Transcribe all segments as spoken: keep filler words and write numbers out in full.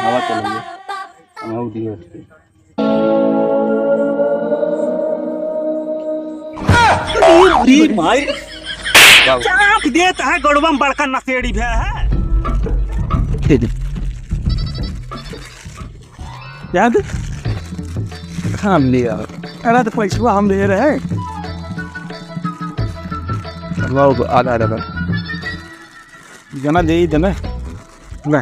आवा चलो, हम दिए। अरे माई, चाप देत है गोड़वा में बड़का नशेड़ी भे है। दे दे। याद? हम ले आओ। अरे तो पैसवा हम दे रहे। लो, आधा, आधा कर। जना दे ही देना। ले।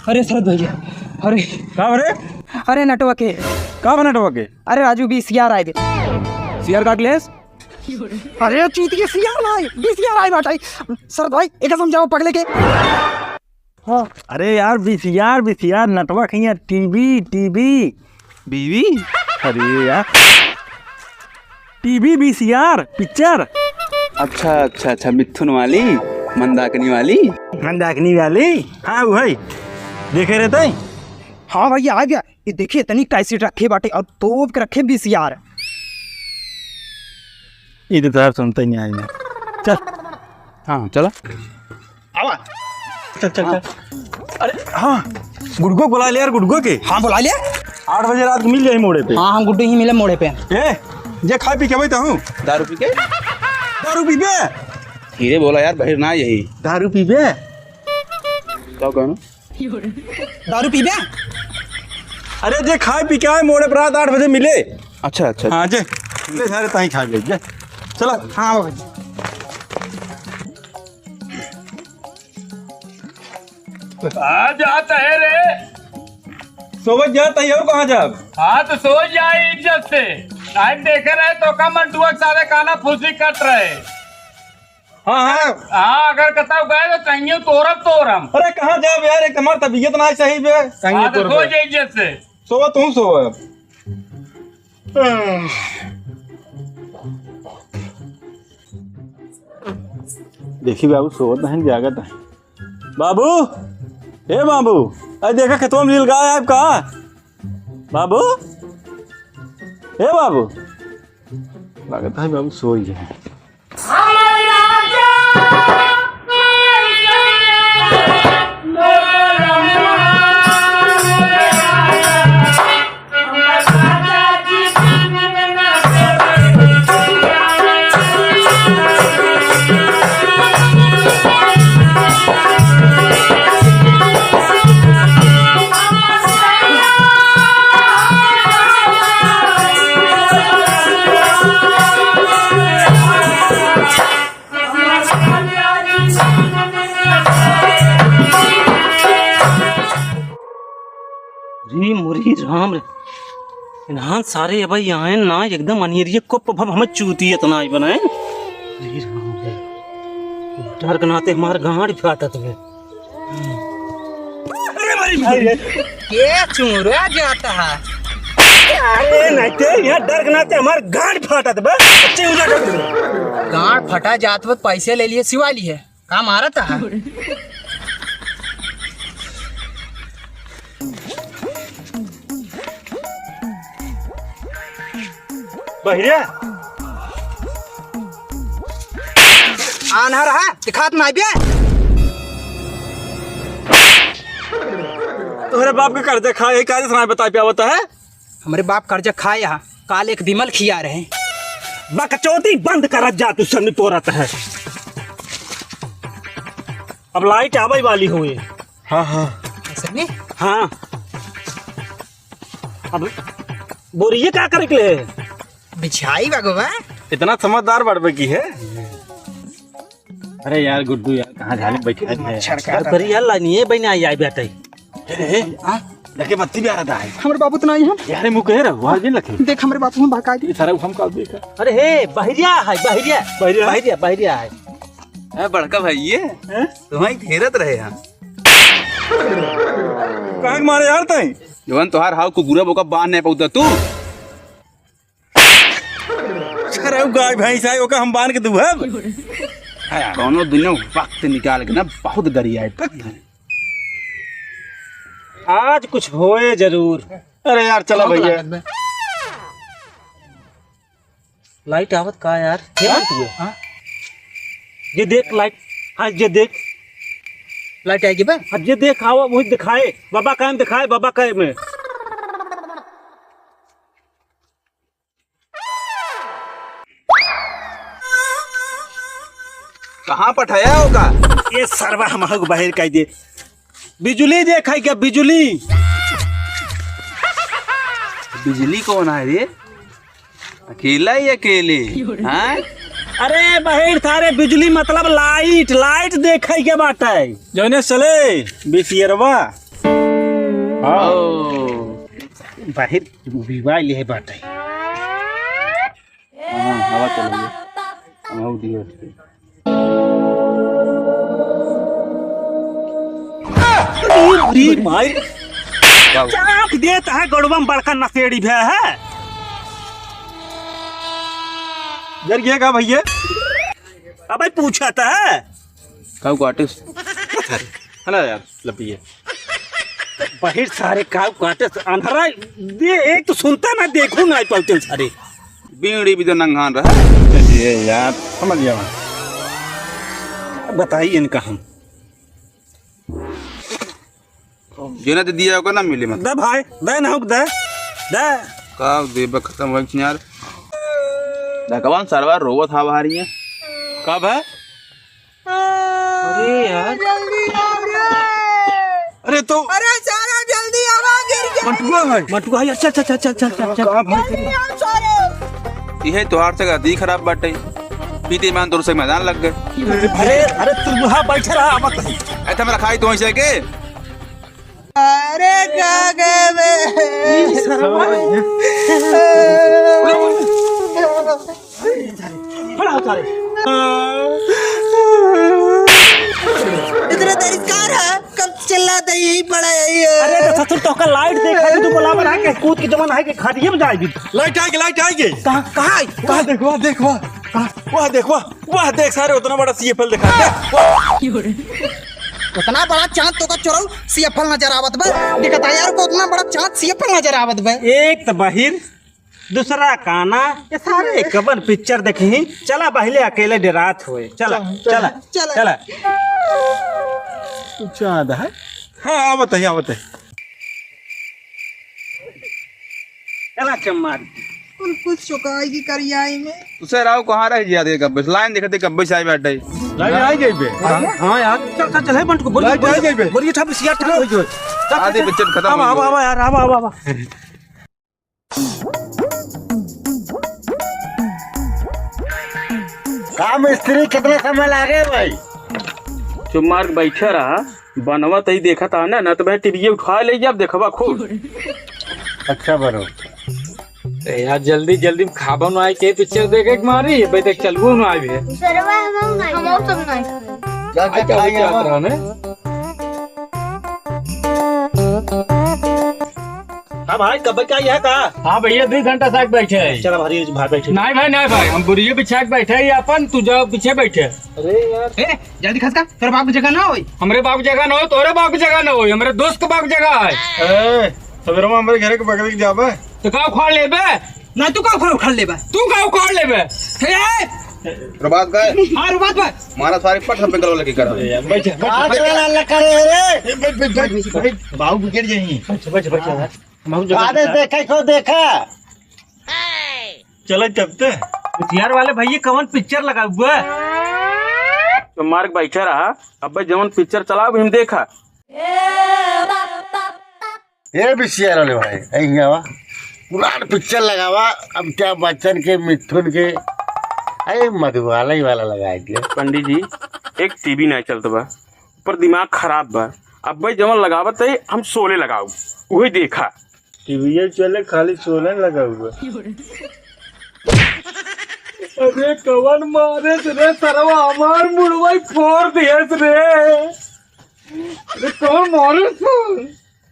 अरे शरद भैया, अरे। का बा रे? अरे नटवा के। का बा नटवा के? अरे राजू, बीस हजार आए दे। सीआर काट लेस? अरे चूतिया, सीआर ना आए, बीस हजार आए बाटे। शरद भाई, एका समझाओ पगले के। हाँ। अरे यार, बीस हजार, बीस हजार, नटवा खइया, टीवी, टीवी। बीवी? अरे यार, टीवी बीस हजार, पिक्चर। अच्छा, अच्छा, अच्छा, मिथुन वाली, मंदाकिनी वाली। मंदाकिनी वाली? हाँ, वही। देखे रहते हैं? हाँ भैया, आ गया। ये देखिए, इतनी कैसेट रखे बाटे और तोप के रखे बीस हजार। ये तो साहब सुनते ही नहीं आएंगे। चल। हाँ, चला। आवा। चल, चल, चल। अरे, हाँ, गुड्डू को बुला ले यार, गुड्डू के। हाँ, बुला ले। आठ बजे रात को मिल जाई मोड़े पे। हाँ, हम गुड्डू ही मिले मोड़े पे। ए, जे खाए पी के भाई तहूँ। दारू पी के? दारू पीबे? धीरे बोला यार, बहिर ना यही। दारू पीबे? का कहना? दारू पीबे? अरे, जे खाए पी के आए, मोड़े पर रात आठ बजे मिले। अच्छा, अच्छा। हाँ, जे। ले सारे ताई खा गए, जे। चला। हाँ, बाबा जी। कहाँ जात है रे? सोवत जात है, और कहाँ जाब? हाँ, तो सो जाए इज्जत से। आज देखे रहे तो का मंटुआ के सारे काना फूसी कट रहे। हाँ, हाँ। हाँ, अगर कतौ गए तो कहियो तोरब तोरम। अरे, कहाँ जाब यार, एक हमार तबीयत ना सही बे। कहियो हाँ, तो तोरब। सो जाए इज्जत से। सोवा, तू सोवा। देखी बाबू, सोवत नहीं, जागत है। बाबू, ए बाबू, अरे देखा, खेतवा में नील गाय है का? बाबू, ए बाबू, लगता है बाबू सो ही है। रे मुरी राम रे। इन्हान सारे अब यहाँ ना एकदम अनियरिये कुप भब हमें चूती इतना ही बनाए। अरे राम रे। डर के नाते हमार गांड फाटत बे। अरे मारी भाई रे। के चुरा जाता है? अरे नहीं ते यहाँ डर के नाते हमार गांड फाटत बे। चुरा जाता। गांड फटा जात बे, पैसे ले लिए, सिवा लिए। का मारत है? बहिरे? आन्हर है, दिखात नाई बे। तोहरे बाप के कर्जा खाए, काहे से नाई बताई पावत है? हमरे बाप कर्जा खाए हा, काल एक बिमल खिया रहे। बकचोदी बंद करत जा, तू सन्नी पोरत है। अब लाइट आवे वाली होए। हाँ, हाँ। सन्नी? हाँ। अब बोरिये का करे के ले? बिछाई बा गोबा। इतना समझदार बड़बे की है। अरे यार गुड्डू यार, कहाँ झाले बैठे हैं? मच्छर का और करी यार, लानिए बहने आई, आई बैठे। ए, ए, हाँ? लगे बत्ती भी आ रहा है। हमरे बाबू तो नहीं हम। यार मुँह कह रहा, वहाँ भी लगे। देख हमरे बाबू हम भगा दे। ये सारा हम का देखा। अरे हे, बहिरिया है, बहिरिया। बहिरिया? बहिरिया, बहिरिया है। ए, बड़का भाई ये? हैं? तुम्हारी घेरत रहे हम। काहे के मारे यार तई? जवन तोहार हाव कुकुरा बोका बांध नहीं पाउता तू। सरऊ गाय भैंस है, ओका हम बांध के दुहब। कौनो दुनो वक्त निकाल के ना बहुत गरियाए। आज कुछ होए जरूर। अरे यार, चला भैया। लाइट आवत का यार? ये हाँ? लाइट ये? हाँ? ये देख लाइट। हाँ, ये देख। लाइट आएगी बे? अब जे देखावा, वही दिखाए। बाबा कायम दिखाए, बाबा कायम है। कहाँ पठाया होगा? ये सरवा हमहू के बाहर काई दे। बिजुली देखाई क्या, बिजुली? बिजुली कौन है रे? अकेला ही अकेले, हाँ? अरे बहिर थारे, बिजुली मतलब लाइट, लाइट देखाई क्या बाटे? जौने चले बिसियरवा। हाँ। ओ। बाहर विवाह ले बाटे। हाँ, हवा चल रही है। हाँ, दियो। अरे माई। क्या हुआ? चाप देत है गोड़वा में बड़का नशेड़ी भे है। जर गया का भैया? अबे पूछा था। काऊ काटिस? है ना यार, लपिए। बहिर सारे काऊ काटिस, अंधरा दे, एक तो सुनता ना, देखू ना, पाउतन सारे। बीड़ी भी तो नंगान रहा। ये यार, समझ गया मैं। बताइए इनका हम। जेना दे दिया ओकर ना मिले मत। दे भाई, दे ना हुक दे। दे। का देबे खत्म हो गया यार। भगवान सरवा रोवत हा बाहर ही है। कब है? अरे यार। जल्दी आओ रे। अरे तो अरे सारा जल्दी आवा, गिर गया। मंटुआ है। मंटुआ है, चल, चल, चल। कहाँ भाई? जल्दी आओ सारे। इहे तोहार से गति खराब बाटे। पीते ईमान तोर से मैदान लग गए। अरे, अरे, तू वहाँ बैठे रहा, आवत नहीं। ऐ, तो हम रखाई तो ऐसे के। अरे, का गए बे? ई सरवा है। खड़ा हो सारे। इतना देर कार है, कब चिल्लाते यही पड़ा है ये। अरे तो ससुर, तोहका लाइट देखाई, तू बोला बना के कूद के जवन है के खटिए में जाएगी। लाइट आएगी, लाइट आएगी। कहाँ, कहाँ आई? कहाँ? देख, वहाँ देख, वहाँ। कहाँ? वहाँ देख, वहाँ, वहाँ देख सारे, उतना बड़ा सीएफएल दिखा। उतना बड़ा चाँद तोका चोरऊ सीएफएल नजर आवत बा। दिखता यार को उतना बड़ा चाँद सीएफएल नजर आवत बा। एक तो बहिर, दूसरा काना, ये सारे कवन पिक्चर देखी। चला पहले अकेले डेरात होए। चला, चला, चला, चला। चला। तू चाँद है? हाँ, आवत है, आवत है। चला चम्मार। कुल कुछ चुकाएगी करियाई में। उसे राव कहाँ रह गया थे कब्बे से? लाइन देखते कब्बे से आई बैठे। लाइन आई गई बे। हाँ, हाँ यार। चल, चल, चल, हे बंट को बोलिए, लाइन आई गई बे। बोलिए, बोलिए, ठप सियार ठप हो गई। चल, आधी चल, पिक्चर खत्म अब हो आवा, गई। आवा यार, आवा, आवा, आवा। का मिस्त्री, कितना समय लागे भाई? चुप मार के बैठे रहा, बनवा तई देखत आ ना, ना तो भाई टीवीए उठा ले जाब, देखबा खूब। अच्छा बनो। ए यार, जल्दी जल्दी में खाबो ना आए के पिक्चर देखे के मारी, भाई देख चलबो ना आए भी। सरवा हम ना, हम सब ना। जा, जा, आई क्या खाई हो आवा। जात रहा ने? हाँ भाई, कब का यह का? हाँ भैया, दो घंटा तक बैठे हैं। चला भाई, भाई बैठे। नहीं भाई, नहीं भाई, हम बुढ़िया बिछा के बैठे हैं, अपन तू जाओ पीछे बैठे। अरे यार। ए, जल्दी खस का, तोर बाप की जगह ना होई। हमरे बाप की जगह ना हो, तोरे बाप की जगह ना होई, हमरे दोस्त के बाप की जगह है। ए, सवेरे में हमरे घरे के बगल के जाबे। तो का उखाड़ लेबे? ना तू का उखाड़, उखाड़ लेबे? तू का उखाड़ लेबे? हे, ए! रुबात का है? हाँ, रुबात बा। मारा सारी पट सब पे गलवा लगी कर। बैठ, बैठ, का बैठ। चला लगा रे? ए, बैठ, बैठ, बैठ, बैठ। बाबू बिगड़ जाएंगे। बैठ, बैठ, बैठ, बैठ। हम अरे देखा, को देखा। चले तब ते। होशियार वाले भैया, कौन पिक्चर लगा हुआ? तो मार्ग बैठा रहा, अब जौन पिक्चर चलाओ, हम देखा। ए बिसिया वाले भाई, ऐ हियाँ आवा। पुरान पिक्चर लगावा, अमिताभ बच्चन के, मिथुन के, अरे मधुबाला ही वाला लगाए दिया। पंडित जी, एक टीवी नहीं चलत बा, पर दिमाग खराब बा। अब भाई जवन लगावत है, हम शोले लगाऊ, वही देखा। टीवीए चले, खाली शोले लगा हुआ। अरे कवन मारे रे सरवा, हमार मुड़वा ही फोड़ दिया रे। अरे कौन मारे तू?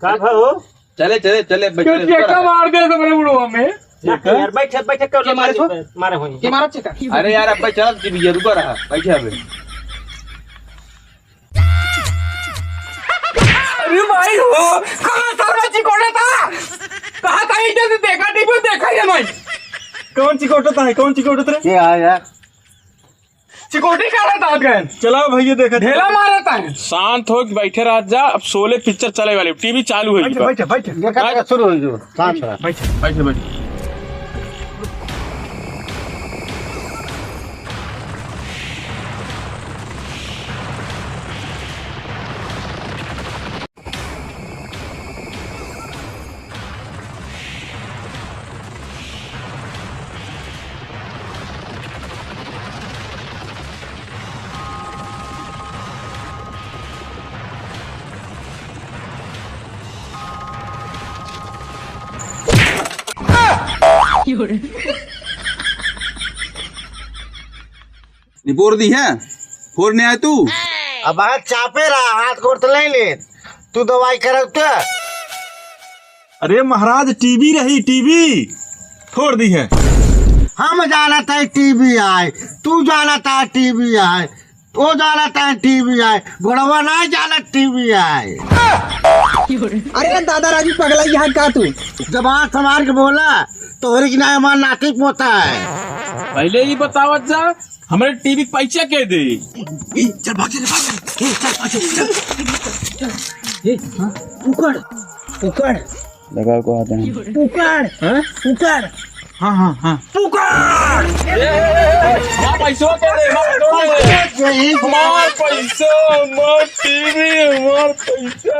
का भा हो? चले, चले, चले, बैठ, क्यों चले, चेका ऊपर आ। मार दे हमरे बुढ़वा में? ना, यार, बैठ, बैठ, कर के मारे मारे, सो? मारे होई। के मारा चेका? अरे यार, अब भाई चला, तुम ये रुका रहा, बैठे अबे। अरे भाई हो, कहाँ साला चिकोटा था? कहाँ था? इधर से देखा, टीवी देखा ये नहीं। कौन चिकोटा था? कौन चिकोटा था? के आ यार? सिक्योरिटी का रहता है? चलाओ भैया, देखा ढेला मारता है। शांत हो के बैठे रह जा। अब शोले पिक्चर चले वाली, टीवी चालू है। बैठे, बैठे, बैठे। देखा, देखा, शुरू हो गयो। शांत रह। बैठे, बैठे, बैठे। रिपोर्ट दी है, फोड़ नहीं आए तू। अब हाथ चापे रहा, हाथ गोड़ तो ले ले, तू दवाई करब तो। अरे महाराज, टीवी रही, टीवी फोड़ दी है। हम जानत है टीवी आए, तू जानत है टीवी आए, वो जानत है टीवी आए, बुढ़वा नहीं जानत टीवी आए। अरे दादा राजू, पगला यहाँ का तू? जबान संभाल के बोला, तोहरी की ना हमार नाती पोता है। पहले ही बतावत जा, हमरे टीवी के पैसा के दे? ए, चल भाग, चल भाग, चल। ए, चल, चल, चल, चल। ए, हाँ, उकड़, उकड़। लगा को हाथ है। उकड़, हाँ? उकड़। हाँ, हाँ, हाँ। उकड़। ए, ए, ए, ए, हमार पैसा के दे, हमार पैसा के दे। हमार पैसा, हमार टीवी, हमार पैसा।